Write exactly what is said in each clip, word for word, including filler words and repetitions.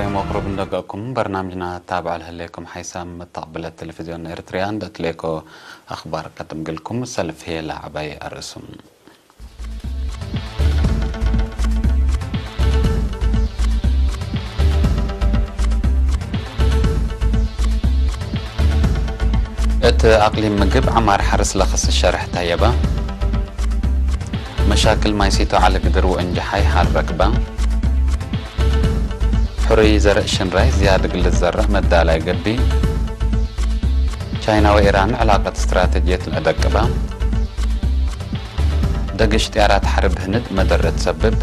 መቅሩብ እንደገእኩም በርናምጅና ታብዕ ለህሌኩም ሓይሳም መተቅብለት ቴሌቪዝዮን ኤርትርያ እንደ እትሌኮ አኽባር ቀድም ግልኩም ሰልፍ ህዬ ለዐባይ አርእሱም። እት አቅሊም ምግብ ዐማር ሐርስ ለክስ ሸርሕ ተየበ። መሻክል ማይሲቶ ዐለ ግድር ወእንጀሓይ ሐር ረክበ። ሕሩይ ዘርእ ሽንራይ ዝያድ እግል ልትዘረእ መዳላይ ገብእ። ቻይና ወኢራን ዕላቀት ስትራተጅየት ለአደቅበ። ደግሽ ጥያራት ሐርብ ህንድ መደረት ሰብብ።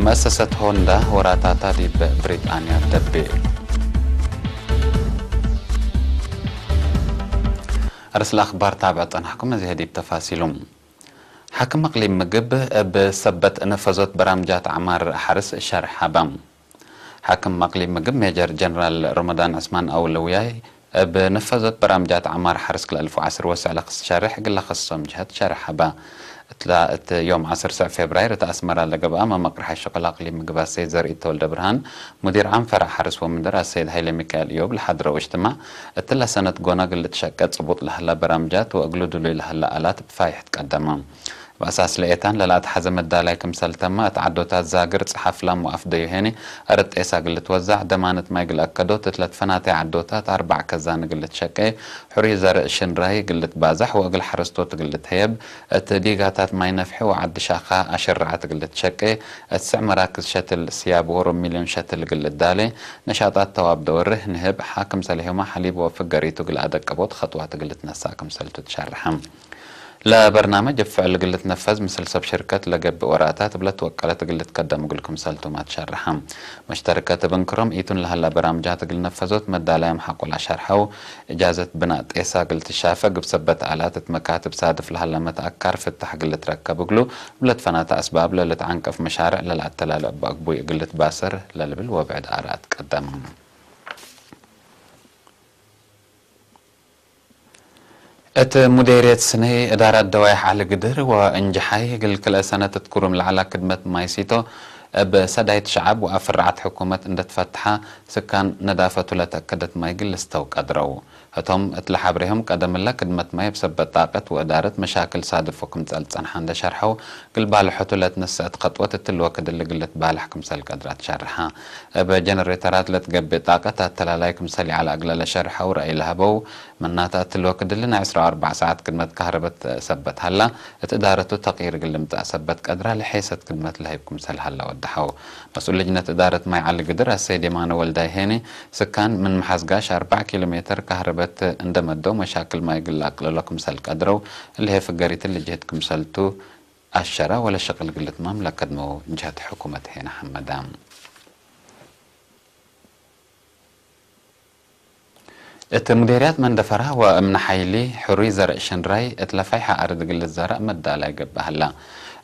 መአሰሰት ሆንዳ ወራታታ ዲብ ብሪጣንያ ደቤ። አርስ ለአኽባር ታብዕ ጸናሕኩም፣ እዚ ህዲብ ተፋሲሉም። ሓክም አቅሊም ምግብ እብ ሰበት ነፈዞት በራምጃት ዐማር ሐርስ ሸርሕ ሀበ። ሓክም አቅሊም ምግብ ሜጀር ጀነራል ረመዳን ዕስማን አውለውያይ እብ ነፈዞት በራምጃት ዐማር ሐርስ ክልአልፍ ወዐስር ወስዕ ለክስ ሸርሕ እግል ለከስሶም ጀሀት ሸርሕ ሀበ። እትላ እት ዮም ዐስር ሰዕ ፌብራይር እት አስመራ ለገብአ መመቅርሐ ሽቅል አቅሊም ምግብ አሰይድ ዘርኢት ተወልደ ብርሃን፣ ሙዲር ዓም ፈረዕ ሐርስ ወምንደር አሰይድ ሀይለ ሚካኤል እዮብ ለሐድረው እጅትማዕ፣ እትለ ሰነት ጎነ እግል ልትሸቄ ጽቡጥ ለሀለ በራምጃት ወእግሉ ድሉይ ለሀለ አላት ብፋይሕ ትቀደመ። እብ አሳስ ለኤታን ለለአትሐዘ መዳላይ ክምሰል ተመ፣ እት ዐዶታት ዛግርጽ፣ ሐፍላም ወአፍደዩ ሄኒ አርድ ጤሳ እግል ልትወዛዕ፣ ደማነት ማይ እግል አከዶት፣ እት ለትፈናተየ ዐዶታት አርበዕ ከዛን እግል ልትሸቄ፣ ሕሩይ ዘርእ ሽንራይ እግል ልትባዛሕ ወእግል ሐረስቶት እግል ልትሀየብ፣ እት ዲጋታት ማይ ነፍሒ ወዐዲ ሻኻ አሸረዐት እግል ልትሸቄ፣ እት ስዕ መራክዝ ሸትል ስያብ ወሩብ ሚልዮን ሸትል እግል ልዳሌ፣ ነሻጣት ተዋብ ደወርህ፣ ንህብ፣ ሐ ክምሰልሄማ ሐሊብ ወፍገሪቱ እግል አደቀቦት ኸጥዋት እግል ልትነሳእ ክምሰልቱ ትሸርሐ። ለበርናመጅ እብ ፍዕል እግል ልትነፈዝ ምስል ሰብ ሽርከት ለገብእ ወራታት እብ ለትወቀለት እግል ልትቀደም እግል ክምሰልቱመ ትሸርሐ። መሽተርከት እብ እንክሮም ኢቱን ለሀላ በራምጃት እግል ነፈዞት መዳላያም ሐቆ ለአሸርሐው፣ እጃዘት ብናእ ጤሳ እግል ትሻፈግ እብ ሰበት አላት እት መካትብ ሳድፍ ለሀላ መትአካር ፍታሕ እግል ልትረከብ እግሉ፣ እብ ለትፈናተ አስባብ ለልትዐንቀፍ መሻርዕ ለለአተላለ እብ አግቡይ እግል ልትባሰር ለልብል ወብዕድ አራት ቀደም። እት ሙዴርየት ስነይ እዳራት ደዋይሕ ዐሊ ግድር ወእንጅሓይ እግል ክልኤ ሰነት እት ኩሩም ለዐላ ክድመት ማይ ሲቶ እብ ሰዳይት ሸዐብ ወአፍራዐት ሕኩመት እንደ ትፈትሐ፣ ስካን ነዳፈቱ ለተአከደት ማይ እግል ልስተው ቀድረው። ህቶም እት ለሐብሬሆም ቀደምለ ክድመት ማይ እብ ሰበት ጣቀት ወእዳረት መሻክል ሳድፎ ክምጸል ጸንሐ እንደ ሸርሐው፣ እግል ባልሖቱ ለትነሰአት ከጥወት እትሊ ወክድ እሊ እግል ልትባልሕ ክምሰል ቀድራት ሸርሐ። እብ ጀነሬተራት ለትገብእ ጣቀት አተላላይ ክምሰል ይዐለ እግለ ለሸርሐው ረአይ ለሀበው፣ ምናተ እትሊ ወክድ እሊ ናይ ዕስራ ወአርበዕ ሰዓት ክድመት ካህረበት ሰበት ሀላ፣ እት እዳረቱ ተቅይር እግል ልምጸእ ሰበት ቀድራ ለሔሰት ክድመት ለህይብ ክምሰል ሀላ ወደሐው። መስኡል ልጅነት እዳረት ማይ ዐሊ ግድር አሰይድ የማነ ወልዳይ ሄኒ፣ ስካን ምን መሐዝጋሽ አርበዕ ኪሎ ሜተር ካህረበት እንደ መደው መሻክል ማይ እግል ለአቅልሎ ክምሰል ቀድረው፣ እሊ ህይ ፍገሪት እሊ ጅህድ ክምሰልቱ፣ አሸረ ወለሸቅል እግል ልትማም ለከድመው ጀህት ሕኩመት ሄነ ሐመደ። እት ሙዴርያት መንደፈራ ወእምነ ሐይሊ ሕሩይ ዘርእ ሽንራይ እት ለፋይሐ አርድ እግል ልትዘረእ መዳላይ ገብእ ሀላ።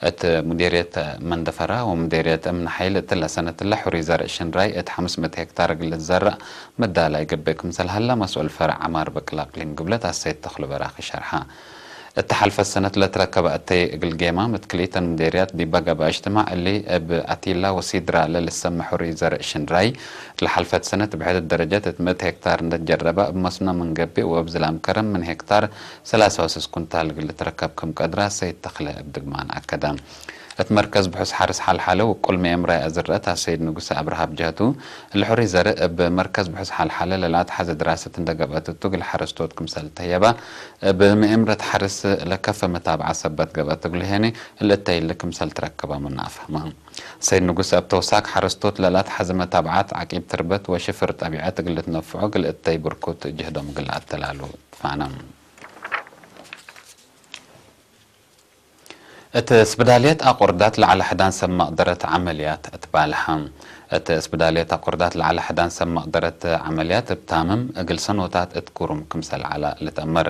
እት ሙዴርየት መንደፈራ ወሙዴርየት እምነ ሐይል እትለ ሰነት እለ ሕሩይ ዘርእ ሽንራይ እት ሐምስ ምእት ሄክታር እግል ልትዘረእ መዳላይ ገብእ ክምሰል ሀላ መስኡል ፈረዕ ዐማር ብቅል አቅሊም ግብለት አሰይድ ተክሉ በራኺ ሸርሐ። እተ ሐልፈት ሰነት ለትረከበ አተይ እግል ጌማም እት ክልኢተን ምዴርያት ዲበ ገብአ እጅትማዕ እሊ፣ እብ አቲላ ወሲድራ ለልሰመ ሕሩይ ዘርእ ሽንራይ፣ እት ለሐልፈት ሰነት እብ ሕድት ደረጀት እት ምእት ሄክታር እንደ ትጀረበ፣ እብ መስኖ ምን ገብእ ወእብ ዝላም ከረም ምን ሄክታር ሰላሳ ወስስ ኩንታል እግል ልትረከብ ክም ቀድራ ሰይድ ተክለ እብ ድግማን አከደ። እት መርከዝ ብሑስ ሐርስ ሐልሐለ ውቁል መኤምራይ አዝረአት አሰይድ ንጉሰ አብርሃ ብጀህቱ፣ እሊ ሕሩይ ዘርእ እብ መርከዝ ብሑስ ሐልሐለ ለለአትሐዘ ድራሰት እንደ ገብአት እቱ፣ እግል ሐረስቶት ክምሰል ተህየበ፣ እብ መኤምረት ሐርስ ለከፈ መታብዐት ሰበት ገብአት እግሉ ሄኒ፣ እሊ እተይ እሊ ክምሰል ትረከበ ምኑ አፍሀመ። ሰይድ ንጉሰ እብ ተውሳክ ሐረስቶት ለለአትሐዘ መታብዐት ዐቂብ ትርበት ወሽፍር ጠቢዐት እግል ልትነፍዖ እግል እተይ ብርኩት ጅህዶም እግል ለአተላሉ ትፋነ። እት ስብዳልየት አቁርዳት ለዐለ ሕዳን ሰብ መቅደረት ዐመልያት ትባልሐ። እት ስብዳልየት አቁርዳት ለዐለ ሕዳን ሰብ መቅደረት ዐመልያት እብ ታምም እግል ሰኖታት እት ኩሩም ክምሰል ዐለ ልትአመር።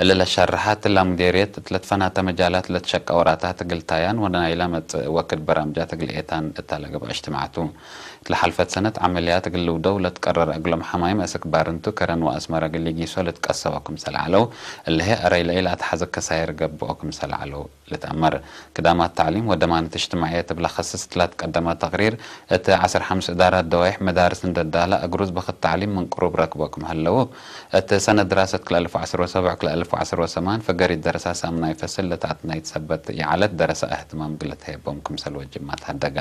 እሊ ለሸርሐ እትላ ሙዴርየት እት ለትፈናተ መጃላት ለትሸቀ ወራታት እግል ታያን ወናይላ መጽእ ወክድ በራምጃት እግል ኤታን እተ ለገብአ እጅትማዕ ቱ። እት ለሐልፈት ሰነት ዐመልያት እግል ልውደው ለትቀረረ እግሎም ሐማይም አስክ ባርንቱ፣ ከረን ወአስመረ እግል ሊጊሶ ልትቀሰቦ ክምሰል ዐለው፣ እሊ ህይ አረይ ለኢለአትሐዘ ከሳይር ገብኦ ክምሰል ዐለው ልትአመር። ክዳማት ተዕሊም ወደማነት እጅትማዕየት እብ ለከስስ እት ለትቀደመ ተቅሪር፣ እት ዐስር ሐምስ እዳራት ደዋይሕ መዳርስ እንደ ዳላ እግሩዝ በክት ተዕሊም ምን ቅሩብ ረክቦ ክም ሀለው፣ እት ሰነት ድራሰት ክልኤ አልፍ ወዐስር ወሰብዕ ክልኤ አልፍ ወዐስር ወሰማን ፈገሪት ደረሳ ሳምናይ ፈስል ለታትናይት ሰበት ይዐለት ደረሳ እህትማም ግለት ሀይቦም ክምሰል ወጅብ ማትሀደጋ።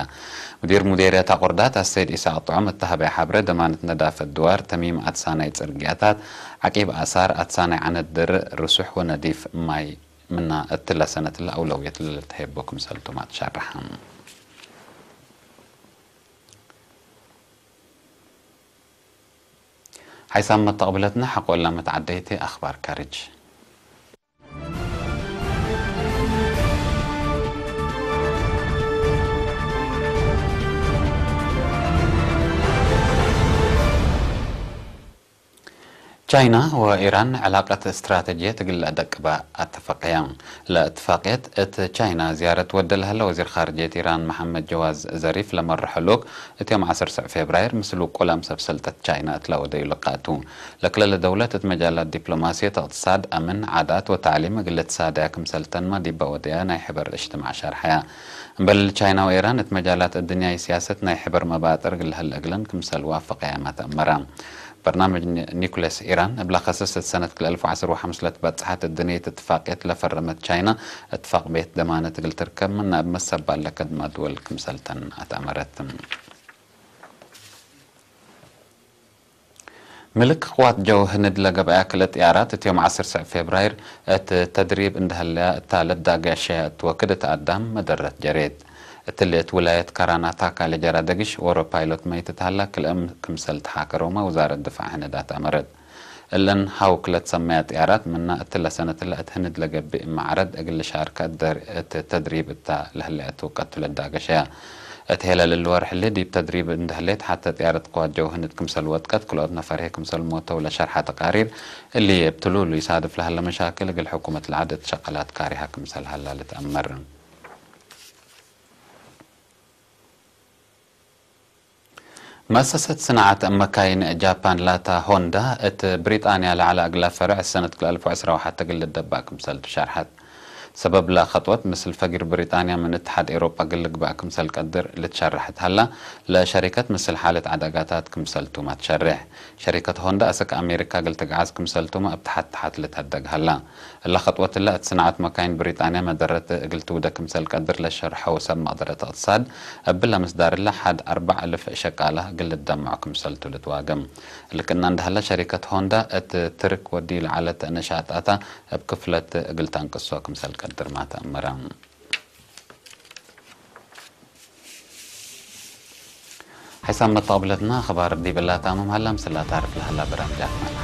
ሙዲር ሙዴርየት አቁርዳት አሰይድ ኢሳቅ ጥዑም እት ሀበያ ሐብረ፣ ደማነት ነዳፈት ድዋር፣ ተሚም አትሳናይ ጽርግያታት፣ ዐቂብ አሳር፣ አትሳናይ ዐነት ድርእ ርሱሕ ወነዲፍ ማይ ምና እትለ ሰነትለ አውለውየት ለልትሀየቦ ክምሰልቱም አትሸረሐ። ሐይሳም መተቅብለትነ ሐቆ እለ መትዐደይቴ አኽባር ካርጅ። ቻይና ወኢራን ዕላቀት እስትራተጅየት እግል ለአደቅበ አተፈቅየ። ለእትፋቅየት እት ቻይና ዝያረት ወደ ለሀለ ወዚር ካርጅየት ኢራን መሐመድ ጀዋዝ ዘሪፍ ለመርሐ ልኡክ እት ዮም ዐስር ስዕ ፌብራይር ምስል ውቁል አምሰብ ሰልጠት ቻይና እት ለወደዩ ልቃቱ። ለክለለ ደውለት እት መጃላት ዲፕሎማስየት፣ እቅትሳድ፣ አምን፣ ዓዳት ወተዕሊም እግል ልትሳደያ ክምሰል ተንማ ዲበ ወደያ ናይ ሕበር እጅትማዕ ሸርሐያ። እምበል ቻይና ወኢራን እት መጃላት እድንያይ ሲያሰት ናይ ሕበር መባጥር እግል ለሀለ እግለን ክምሰል ዋፈቀያመ ተአመረ። በርናምጅ ኒ-፣ ኒኩለስ ኢራን እብ ለከሰሰት ሰነት ክልኤ አልፍ ወዐስር ወሐምስ ለትበጽሐት እድንየት እትፋቅየት ለፈረመት ቻይና፣ እትፋቅ ቤት ደማነት እግል ትርከብ ምነ እብ መሰባል ለከድማ ድወል ክምሰልተን አትአመረት። ምልክ ቅዋት ጀው ህንድ ለገብአያ ክልኤ ጥያራት እት ዮም ዐስር ስዕ ፌብራይር እት ተድሪብ እንደ ሀለያ እታ ለዳገሸያ እት ወክድ እት አዳም መደረት ጀሬት። እትሊ እት ውላየት ከራናታካ ለጀራ ደግሽ ዎሮ ፓይሎት መይት ተሀላ ክልኤም ክምሰል ተሓከሮመ ውዛረት ድፋዕ ህንድ አትአመረት። እለን ሀውክ ለትሰመያ ጥያራት ምና እትለ ሰነትለ እት ህንድ ለገብእ መዕረድ እግል ልሻርከ እት ተድሪብ እታ ለህለያቱ ቀቱ ለዳገሸያ። እት ሄለል እሊ ወርሕ እሊ ዲብ ተድሪብ እንደ ህሌት ሐተ ጥያረት ቅዋት ጀው ህንድ ክምሰል ወድቀት ክልኦት ነፈር ህዬ ክምሰል ሞተው ለሸርሐ ተቃሪር እሊ እብ ትሉሉ ይሳድፍ ለሀለ መሻክል እግል ሕኩመት ለዐድ እት ሸቀላት ካሪሀ ክምሰል ሀላ ልትአመር። መአሰሰት ስናዐት መካይን ጃፓን ላታ ሆንዳ እት ብሪጣንያ ለዐለ እግላ ፈርዕ ሰነት ክልኤ አልፍ ወዕስራ ወሐት እግል ልደባእ ክምሰል ትሸርሐት። ሰበብ ለከጥወት ምስል ፈጊር ብሪጣንያ ምን እትሓድ ኤውሮጳ እግል ልግባእ ክምሰል ቀድር ልትሸረሐት ሀላ፣ ለሸሪከት ምስል ሓለት ዐዳጋታት ክምሰልቱመ ትሸሬሕ። ሸሪከት ሆንዳ አስክ አሜሪካ እግል ትግዓዝ ክምሰልቱመ እብ ተሓት ተሓት ልትሀደግ ሀላ። እለ ከጥወት እለ እት ስናዐት መካይን ብሪጣንያ መደረት እግል ትውደ ክምሰል ቀድር ለሸርሐው ሰብ መቅደረት እቅትሳድ፣ እብለ ምስዳር እለ ሐድ አርበዕ እልፍ ሸቃላ እግል ልደምዖ ክምሰልቱ ልትዋገም። እሊ ክእነ እንደ ሀለ ሸሪከት ሆንዳ እት ትርክ ወዲ ለዐለት ነሻጣታ እብ ክፍለት እግል ተንቅሶ ክምሰል ቀድር ማ ተአመረ። ሐይሳም መተቅብለትና አኽባር ዲብ እላ ታምም ሀላ፣ ምስላ ታርፍ ለሀላ በራምጃትና